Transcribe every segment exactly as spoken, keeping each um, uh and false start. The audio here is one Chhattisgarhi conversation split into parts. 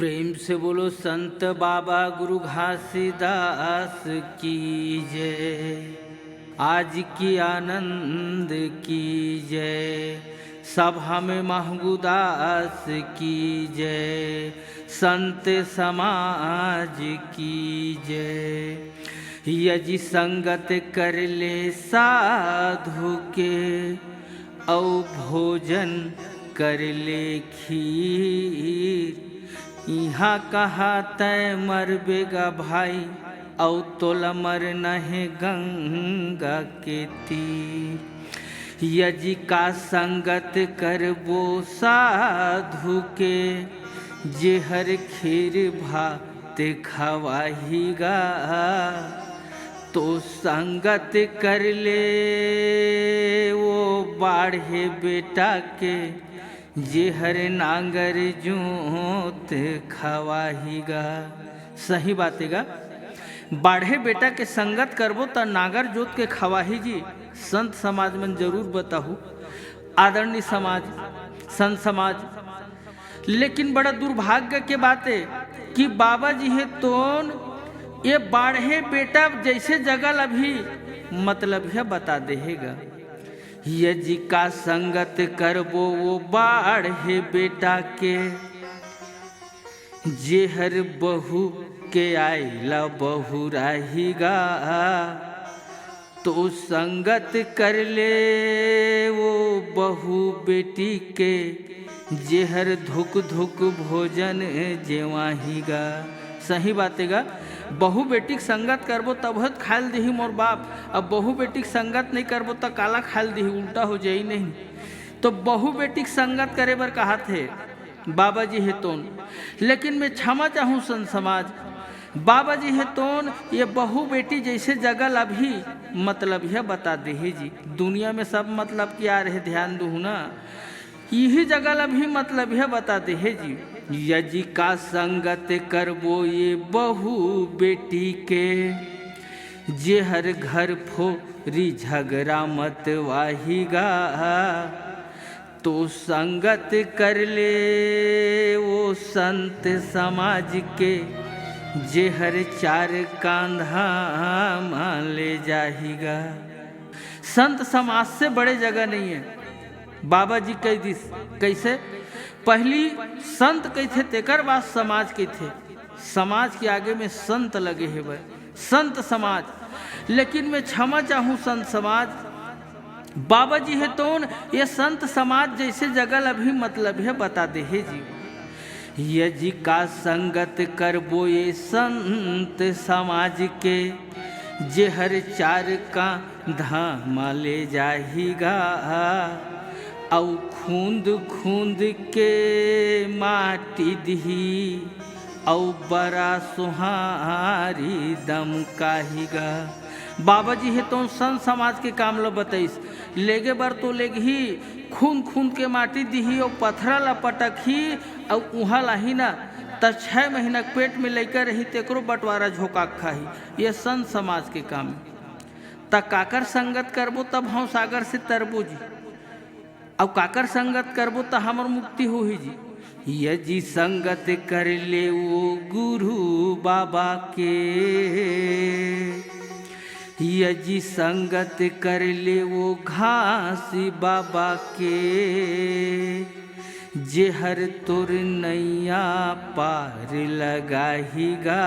प्रेम से बोलो संत बाबा गुरु घासीदास की जय, आज की आनंद की जय, सभा में महंगुदास की जय, संत समाज की जय। यजि संगत कर ले साधु के, अउ भोजन कर ले खीर। इहाँ कहाँ तैं मरबे गा भाई, अउ तोला मरना हे गंगा के तीर। यजि का संगत करबो साधु के, जेहर खीर भात खवाही गा। तो संगत कर ले वो बाढ़े बेटा के, जेहर नांगर जोत खवाही गा। सही बात हे गा, बाढ़े बेटा के संगत करबो त नांगर जोत के खवाही जी। संत समाज मन जरूर बताहू, आदरणीय समाज, संत समाज। लेकिन बड़ा दुर्भाग्य के बात हे कि बाबा जी हे तोन ये बाढ़े बेटा जैसे जगह ल अभी मतलब हे बता देहे गा। यजि का संगत करबो वो बाढ़े बेटा के, जेहर बहू के आइला बहुराही गा। तो संगत कर ले वो बहू बेटी के, जेहर धुक धुक भोजन जेवाही गा। सही बात हे गा, बहू बेटी के संगत करबो तभो त खाय ल दिही मोर बाप, अब बहू बेटी के संगत नइ करबो त काला खाय ल दिही, उल्टा हो जाही नहीं। तो बहू बेटी के संगत करे बर कहत हे बाबा जी हे तोन, लेकिन मैं क्षमा चाहूँ संत समाज, बाबा जी हे तोन ये बहू बेटी जैसे जगह ल अभी मतलब हे बता देहे जी। दुनिया में सब मतलब के आ रहे, ध्यान दूहू ना, इही जगह ल अभी मतलब हे बता देहे जी। यजि का संगत करबो ये बहू बेटी के, जेहर घर फोरी झगरा मतवाही गा। तो संगत कर ले वो संत समाज के, जेहर चार कांधा म ले जाही गा। संत समाज से बड़े जगह नहीं हे, बाबा जी कहि दिस। कैसे? पहली संत कहिथे, तेकर बाद समाज कहिथे। समाज के आगे में संत लगे हेवय, संत समाज। लेकिन मैं क्षमा चाहूँ संत समाज, बाबा जी हे तोन ये संत समाज जैसे जगह ल अभी मतलब हे बता देहे जी। यजि का संगत करबो ये संत समाज के, जेहर चार कांधा म ले जाही गा। अउ खूंद खूंद के माटी दिही, अउ बरा सोहारी दमकाही गा। बाबा जी हे तोन संत समाज के काम ल बतइस, लेगे बर तो लेगही, खूंद खूंद के माटी दिही अउ पथरा ल पटकही, अउ उहाँ लाही ना, त छह महीना के पेट में लइका रही, तेकरो बंटवारा झोंका के खाही। ये संत समाज के काम हे। त काकर संगत करबो, तब भवसागर से तरबो जी। अउ काकर संगत करबो, त हमर मुक्ति होही जी। यजि संगत कर ले वो गुरु बाबा के, यजि संगत कर ले वो घासी बाबा के, जेहर तोर नैया पार लगाही गा।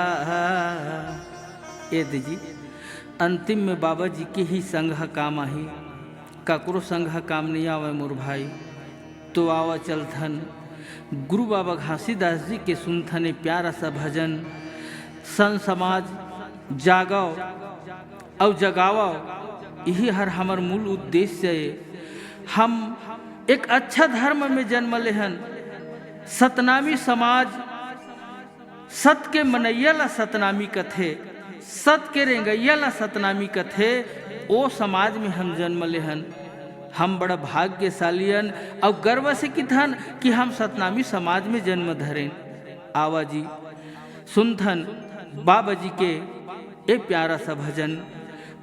ए दे जी, अंतिम में बाबा जी के ही संग ह काम आही, काकरो संग ह काम नइ आवय मोर भाई। तो आवा चलथन गुरु बाबा घासीदास जी के सुनथन ए प्यारा सा भजन। संत समाज जागव अउ जगावव, इही हर हमर मूल उद्देश्य ए। हम एक अच्छा धर्म में जन्म लेहन। सतनामी समाज सत के मनैया ला सतनामी कथे, सत के रेंगैया ला सतनामी कथे। ओ समाज में हम जन्म लेहन, हम बड़ा भाग्यशाली अन। अउ गर्व से किथन कि हम सतनामी समाज में जन्म धरेन। आवा जी, सुनथन बाबा जी के ए प्यारा सा भजन।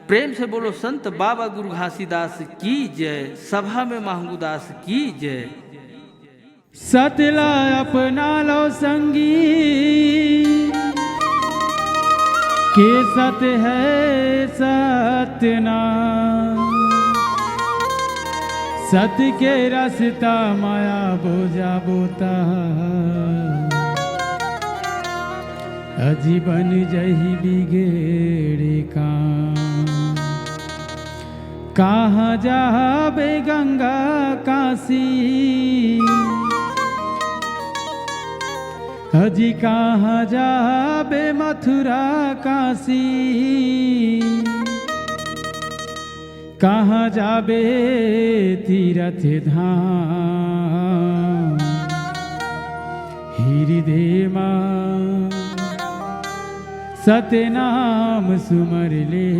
प्रेम से बोलो संत बाबा गुरु घासीदास की जय, सभा में महंगू दास की जय। सत ला अपना लो संगी, के सत है सत नाम। सत के रस्ता माया बोजा बोता, अजी बन जही बिगड़े काम। कहाँ जाबे गंगा काशी, अजी कहाँ जाबे मथुरा काशी, कहाँ जाबे तीरथ धाम। हृदय मा सतनाम सुमर ले,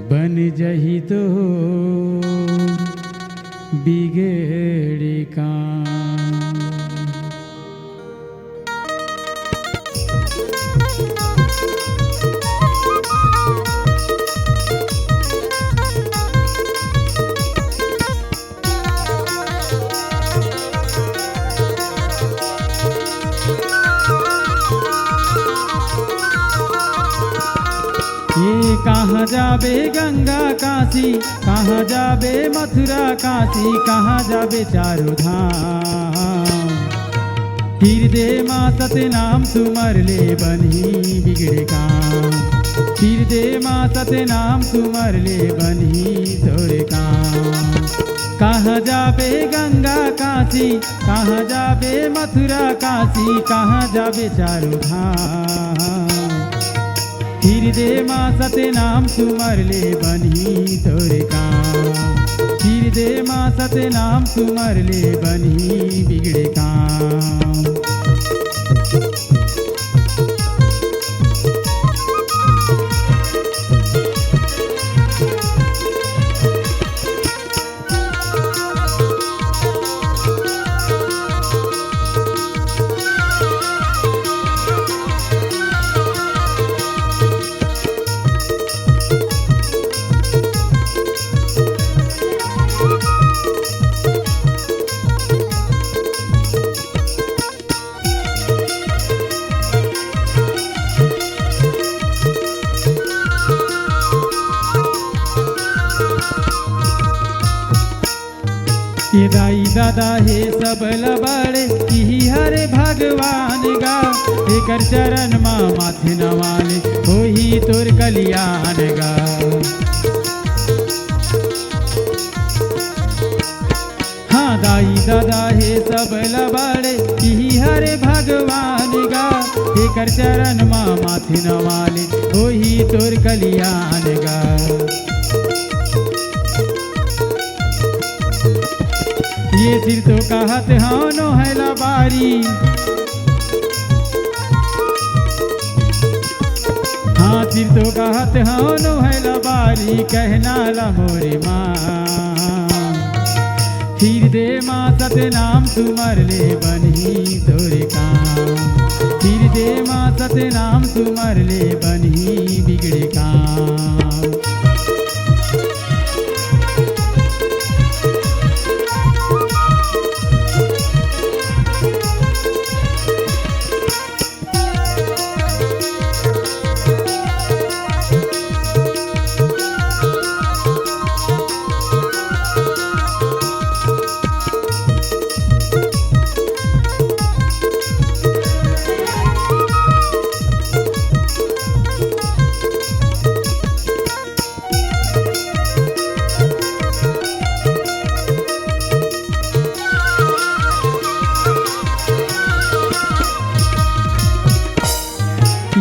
बन जही तो बिगड़े काम। ए कहाँ जाबे गंगा काशी, कहाँ जाबे मथुरा काशी, कहाँ जाबे चारों धाम। हृदय मा सतनाम सुमर ले बनही बिगड़े काम। हृदय मा सतनाम सुमर ले बनही तोरे काम। कहाँ जाबे गंगा काशी, कहाँ जाबे मथुरा काशी, कहाँ जाबे चारों धाम। हृदय मा सतनाम सुमर ले बनही तोरे काम। हृदय मा सतनाम सुमर ले बनही बिगड़े काम। ये दाई दादा हे सबला बड़े, इही हरे भगवान गा, एकर चरण मा माथे नवाले, होही तोर कल्याण गा। हाँ दाई दादा हे सबला बड़े, इही हरे भगवान गा, एकर चरण मा माथे नवाले, होही तोर कल्याण गा। ये सिर तो कहत हवनो है लबारी, हाँ सिर तो कहत हवनो है लबारी, कहना ला मोरे माँ। हृदय मा सतनाम सुमर ले बनही तोरे काम। हृदय मा सतनाम सुमर ले बनही बिगड़े काम।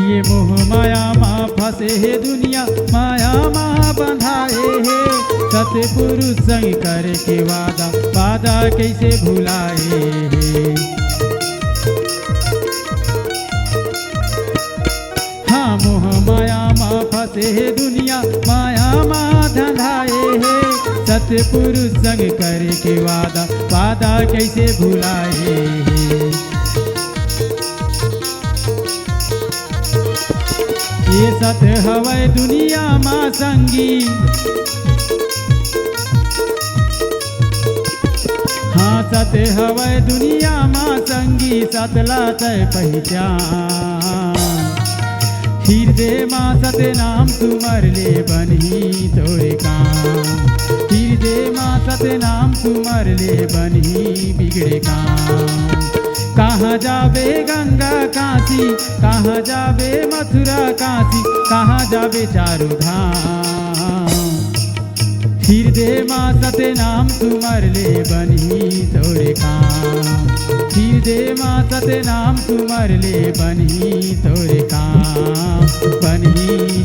ये मोह माया मा फंसे हे दुनिया, माया मा बंधाए हे। सतपुरुष संग करे के वादा, वादा कैसे भुलाए हे। हाँ मोह माया मा फंसे हे दुनिया, माया मा धंधाए हे। सतपुरुष संग करे के वादा, वादा कैसे भुलाए हे। ये सत हवय दुनिया मा संगी, सत्य हवय दुनिया मा संगी, सत ला तय पहिचान। हिरदे मा सत्य नाम सुमर ले, बनही तोरे काम। हिरदे मा सत्य नाम सुमर ले, बनही बिगड़े काम। कहाँ जाबे गंगा काशी, कहाँ जाबे मथुरा काशी, कहाँ जाबे चारों धाम। हिरदे मा सत्य नाम सुमर ले, बनही तोरे काम। हिरदे मा सत्य नाम सुमर ले, बनही तोरे काम। बनही